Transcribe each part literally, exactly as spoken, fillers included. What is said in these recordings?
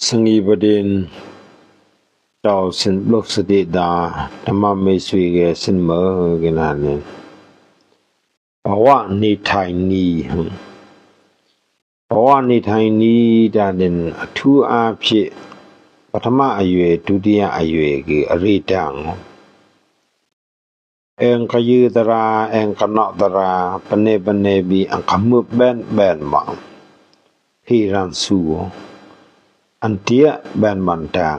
ซี อีพี ดี เตา ซีน โปลก ซี ดีดา ตามัม เม ซี เฆ ซีน เมอ เฆ นา เน ปะวัะ นิทายนี ปะวัะ นิทายนี ดา เดน อาทู อาเพะ ปะทะมะ อายุ ดูติยะ อายุ เฆ อารีดาง แอง กายืน ตารา แอง กาเนาะ ตารา ปะเน ปะเน บี อัน กามึบ แบน แบน บอ ฮีรันซู อัน เตียะ แบน บัน ดาง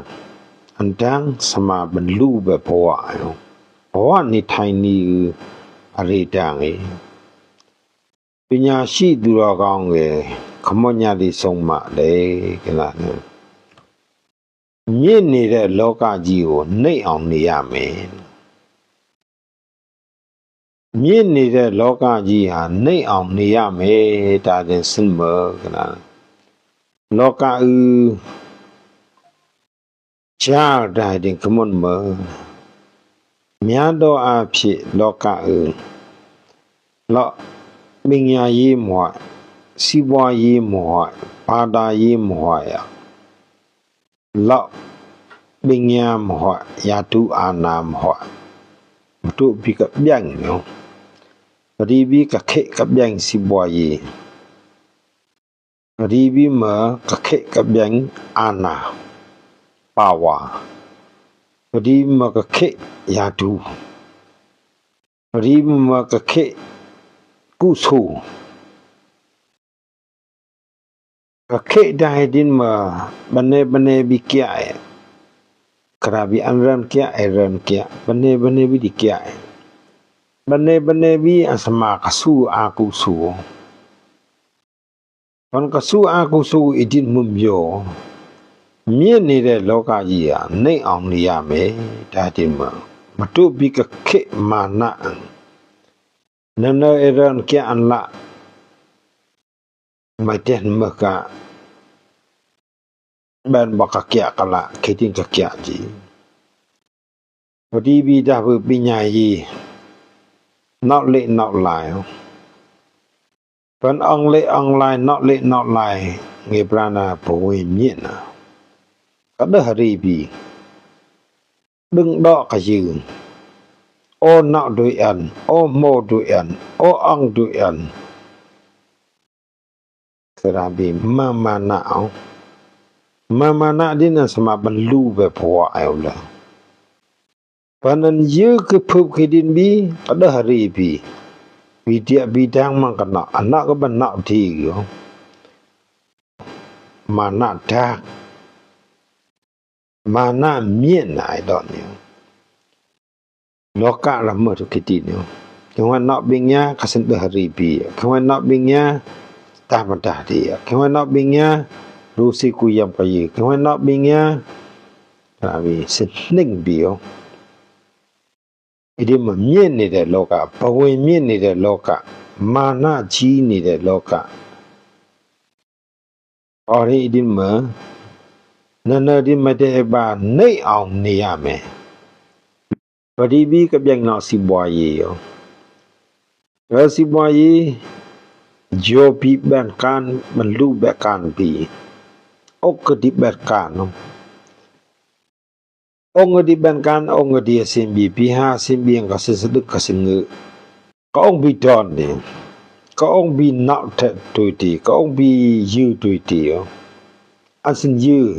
อัน ดาง สมา บันลู แบน ปะวัะ ปะวัะ นิทายนี อารีดาง อี ปี ญา ชีด ดู ดอ กอง เฆ คาโมด ญา ดี โซง มา เด เฆ นา เน เมียน เน แด โลกา จี โอว เน ออง เน ยาม เอ เมียน เน แด โลกา จี ฮา เน ออง เน ยาม เอ ตา เดน ซีน เมอ เฆ นา โลกา อือ จา ดา เดน คาโมด เมอ เมียน ดอ อาเพะ โลกา อือ ลอ เบญญา เย มะฮอย ซีบวา เย มะฮอย ปาดา เย มะฮอย อะ ลอ เบญญา มะฮอย ยาดู อานา มะฮอย มาดู ปี กาแบง เนาะ กาดี ปี กาแคะ กาแบง ซีบวา เย กาดี ปี มะ กาแคะ กาแบง อานา ปาวา กาดี ปี มะ กาแคะ ยาดู กาดี ปี มะ กาแคะ กูโซ กาแคะ ดา เฮ ดิน มะ บาเน บาเน ปี แกะ กาดา ปี อัน รัน แกะ เอ รัน แกะ บาเน บาเน ปี ดี แกะ บาเน บาเน ปี อัน สมา กาซู อากูโซ ปัน กาซู อากูโซ อี ดิน หมึม โยว เมียน เน แด โลกา จี อะ เน ออง เน ยาม เอ ดา เฮ ดิน มะ มาดู ปี กาแคะ มานะ อัน เน เน เอ รัน แกะ อัน ละ แม แตห อึณ มึห กา แบน บอ กาแกะ กาละ แคะ ดิน กาแกะ จี กาดี ปี ดา ปี ปี เบญญา เย น็อห เละ น็อห ลาย ปัน ออง เละ ออง ลาย น็อห เละ น็อห ลาย เง ปราณ นา ปะเวณ เมียน นะ กาดึห อารี ปี ดึง ดอ กายืน โอว น็อห ดูอี อัน โอว โหมว ดูอี อัน โอว ออง ดูอี อัน กาดา ปี มามานะ โอว มามานะ ดิน อัน สมา บันลู แบน ปะวัะ โอว ละ ปัน อัน ยืน กาพึบ แคะ ดิน ปี กาดึห อารี ปี ปี เดียะ ปี ดาง มัง กาเนาะ อัน เนาะ กาบัน เนาะ ที โอว มานะ ดา มานะ เมียน อาอี ดอน โอว โลกา ละ มึห ดู แคะ ดิน โอว แคะ แฮะ เนาะ เบญญา กาเซน ดึห อารี ปี แคะ แฮะ เนาะ เบญญา ตา มา ดา ดี แคะ แฮะ เนาะ เบญญา รู ซี กู ยัม กายืน แคะ แฮะ เนาะ เบญญา กาดา ปี ซีหนิง ปี โอว อี ดิน มะ เมียน เน แด โลกา ปะเวณ เมียน เน แด โลกา มานะ จี เน แด โลกา โอว เน อี ดิน มะ เน เน ดิน แม แตห เอ บา เน ออง เน ยาม เอ กาดี ปี กาแบง เนาะ ซีบวา เย โอว เอ ซีบวา เย โยว ปี แบน กาน บันลู แบน กาน ปี โอว กาดี แบน กาน โอว โอว กาดี แบน กาน โอว กาดี อาเซน ปี ปี ฮา อาเซน ปี กาเซน ซีดึง กาเซน งึ กาโอว ปี ดอน เด กาโอว ปี เนาะ แทะ ดูอี ตี กาโอว ปี ยืน ดูอี ตี โอว อัน ซี ยืน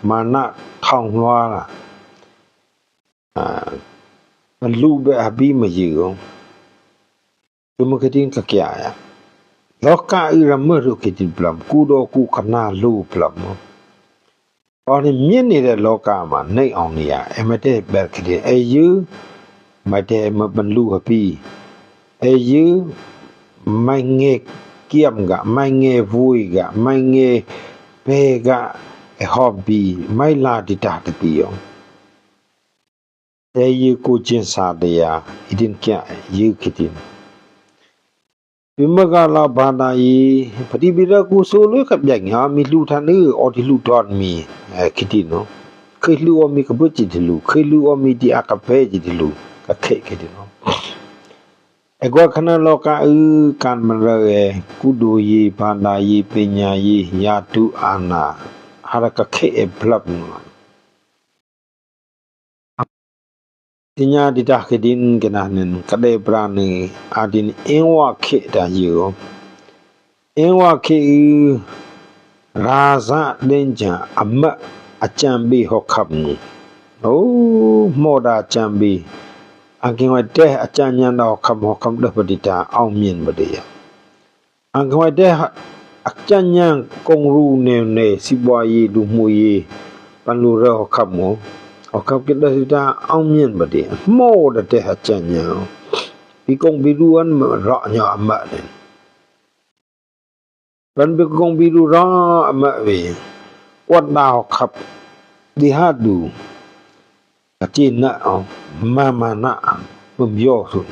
มานะ ทองหลัว ละ อ่า บันลู แบน อาบี มายืน โอว คือ แคะ ดิน กาแกะ อะ โลกา อือ ละ มึห ดู แคะ ดิน ปลัม กู ดอ กู กานา ลู ปลัม โอว โอว เน เมียน เน แด โลกา มา เน ออง เน ยาม เอ แม แตห แบน แคะ ดิน เอ ยืน แม แตห เอ มึห บันลู อาบี เอ ยืน แม เง เกียม ฆะ แม เง วี ฆะ แม เง แป ฆะ เอ ฮอม ปี แม ลา ดี ดัห ดี ปี โอว แตห เอ ยืน กู เจน ซาเดีย อี ดิน แกะ ยืน แคะ ดิน ปี มึห ฆะ ลอ บาดา อี พอดี ปี รึร กู โซ ลุย กาแบง ฮา มี หลู ทัน อือ โอว ดี หลู ดอน มี เอ แคะ ดิน โอว เคย หลู โอว มี กาบึด จี ดี หลู เคย หลู โอว มี ดี อาคาเฟ่ จี ดี หลู กาแคะ แคะ ดิน โอว เอ กอ คณะ โลกา อือ การ บรรยาย เอ กู ดูอี บาดา อี เบญญา อี ยาดู อานา ฮาดา กาแคะ เอ พลับ ซีแงႇ ดี ตัห เคดีน แก นา เนน กาแด บราน เน อา ดี เอ วา แคะ ดา เยอะ เอ วา แคะ อือ ราซา เดนจา อามา อาจารย์ เบ ฮอ คัม โอ โหมว ดา อาจารย์ เบ อัน แก ฮอ แด อาจารย์ เย ดา ฮอ คัม ฮอ คัม ดึห บา ดี ตา อาว เมียน บา ดี อัน แก ฮอ แด อาจารย์ เย กอง รู แนว เน ซีบวา เย ดู หมู เย ปัน ลู รึร ฮอ คัม โอ ฮอ คัม แก ดึห ดี ตา อาว เมียน บา ดี โหมว ดา แด อาจารย์ เย ปี กอง ปี รู อัน ร็อห เย อามา เน ปัน ปี กอง ปี รู ร็อห อามา เว กวน ดา ฮอ คัม ดี ฮา ดู กาเจน นะ โอ มา มา นะ มึม ยอ สุด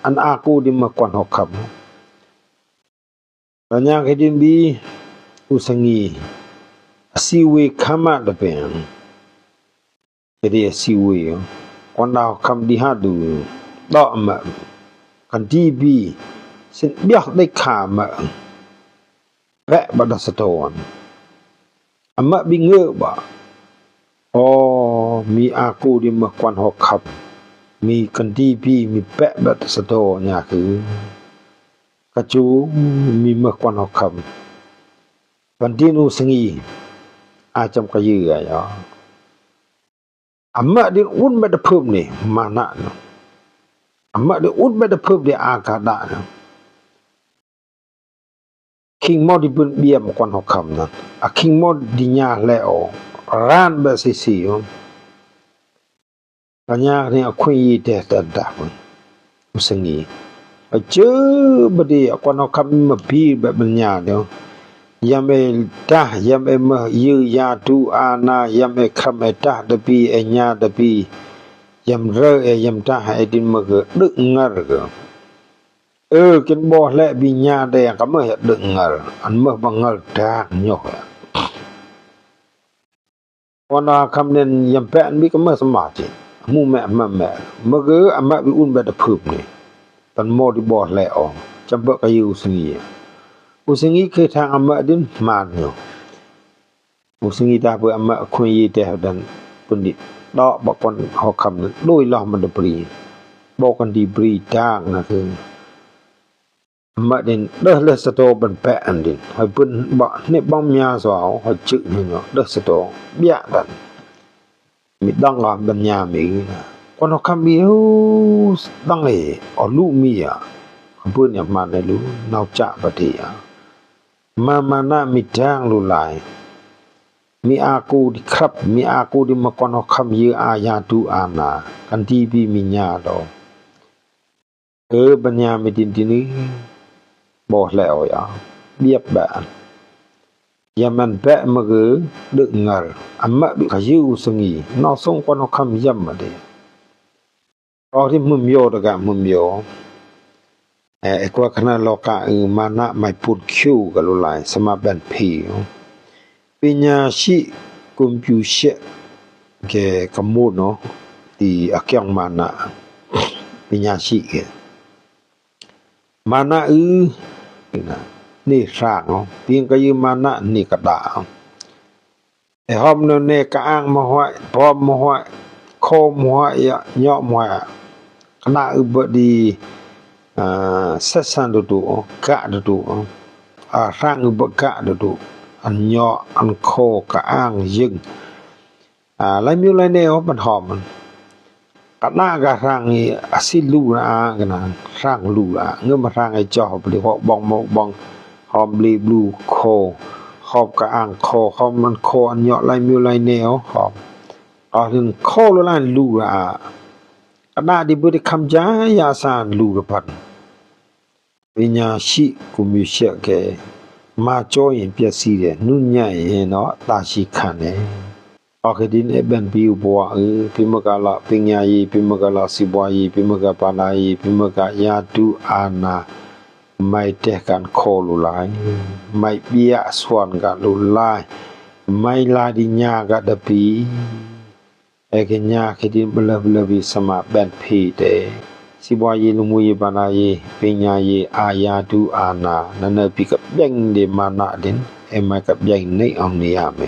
อัน อากู ดี มา กวน ฮอ คัม กาแณ เคดีน เบ อู ซีแงႇ อา ซีเว คามา ดี แปง เกเร อา ซีเว กวน ดา ฮอ คัม ดี ฮา ดู ดอ อามา กันดี เบ เซน เบลห เด คา อามา แปะ บอ ดา สะดอน อามา เบ งึก บอ โอ มี อากู ดี มา กวน ฮอ คัม มี กันดี เบ มี แปะ บอ ดา สะดอน เย คือ กาจู มี มา กวน ฮอ คัม ปัน ดี อู ซีแงႇ อาจารย์ กายือ อามา ดี อูน แบต ดี พึม เน มา นะ เน อามา ดี อูน แบต ดี พึม เด อา กาดา เน คิง โมยว ดี ปืน เบียม กวน ฮอ คัม เน อาคิง โมยว ดี เย แหละ โอ ราน แบต ซีซี โอ กาแณ เน อา ควีน เย แด แด แด ปึณ อู ซีแงႇ อา จือ บา ดี กวน ฮอ คัม มา บี แบต บรรยา เดียว ยาม เอ ตัห ยาม เอ มึห ยืน ยาดู อาณา ยาม เอ ครัม เอ ตัห ดี ปี เอ เย ดี ปี ยาม รึร เอ ยาม ตัห เอ ดี มึห กา ดึก งึร กา เออ แกน บอ แหละ เบ เย แด กา มึห ดึก งึร อัน มึห บอ งึร ดาง โณห กวน ฮอ คัม เน ยาม แปะ อัน เบ กา มึห สมาธิ มู แมะ หมึอม แมะ มึห กา อามา เบ อูน แบต ดี พึม เน ปัน โมยว ดี บอ แหละ โอ จำ เบ กายือ อู ซีแงႇ อู ซีแงႇ เคย ทาง อามา ดี หมาน โณห อู ซีแงၣ် ตัห เบอร์ อามา ควีน เย แด ดัน ปึณ ดี ดอ บอ กวน ฮอ คัม โดย ลอห มัน ดี บรี บอ กัน ดี บรี ดาง นะ คือ อามา ดี ดึห เลอ สะดอ บัน แปะ อัน ดี ฮอ ปึณ บอ เน บอ มยา ซอ ฮอ จึก เน ดึห สะดอ เบียะ ดัน มี ดัง กา บัน ยา มี นะ กวน ฮอ คัม มี ฮู ดัง เอ ออ ลู มี อ่ะ ฮอ ปึณ ยา มัน เอ ลู เนา จะ ปะ ดี อ่ะ มา มานะ มี ดาง ลู ลาย มี อากู ดี ครับ มี อากู ดี มากวน ฮอ คัม เยอะ อา ยา ดู อา นา กัน ดี ปี มี ญาติ ดอ เออ บัน ญา มี ดี ดี นี่ บอ แหลว ยา เบียบ แบะ อัน ยา มัน แบะ มา กือ ดึก งา อัน มา ดู กายู ซี งี เนา ทรง กวน ฮอ คัม ยัม มา ดี ออ ดี หมึม โย ดี กะ หมึม โย เออ เอ กวา คณะ ลอ กะ อือ มานะ ไม่ ปูน คิว กะ ลู ลาย สมา แบน พี ปี ญา ชิ กึม ปิว เชะ แก กะ มูน เนาะ ดี อา กยอง มานะ ปี ญา ชิ แก มานะ อือ นี่ คราง เนาะ ปี กายู มานะ นี่ กะดา เอ ฮอม เน เน กาอ่าง มาฮอย บอม มาฮอย โค มาฮอย ยะ เนาะ มาฮอย กะดา อือ เบอะ ดี อา เซซัน ดูดู กะ ดูดู อา คราง อือ เบอะ กะ ดูดู อัน เนาะ อัน โค กาอ่าง ยึง อา ลาย มิว ลาย เน โอ มัน ฮอม มัน กะดา กา คราง อี อา ซี ลู นา อา กะ นา คราง ลู นา อา เงึม คราง เอ จอ บริ ฮอม บอง โมะ บอง ฮอม บลี บลู โค ฮอม กาอ่าง โค ฮอม อัน โค อัน เนาะ ลาย มิว ลาย เน โอ ฮอม อัน โค ลู ลาย ลู นา อา กะดา ดี เบอร์ ดี คัม จา ยา ซาน ลู ดี พัน ปี ญา ชิ กึม ปิว เชะ แก มา จอย เปียะ ซี เด หนุนใหญ่ เนาะ ตา ชี คัน เอ โอเค ดี เอ แบน ปี อู บอ อือ ปี มึห กา ลอ ปี ญา ยี ปี มึห กา ลอ ซี บอ ยี ปี มึห กา ปา นา ยี ปี มึห กา ยา ดู อา นา ไม่ แด กัน โค ลู ลาย ไม่ เบียะ ส่วน กะ ลู ลาย ไม่ ลาย ดี ญา กะ ดี ปี เอ แก ญา แคดีน บลึบ บลึบ ปี สมา แบน พี เต ซี บอ ยี ลู มู ยี ปา นา ยี ปี ญา ยี อา ยา ดู อา นา นา เนอ ปี กาเบง ดี มานะ ดี เอ ไม่ กาเบง เน ออง เน อา แม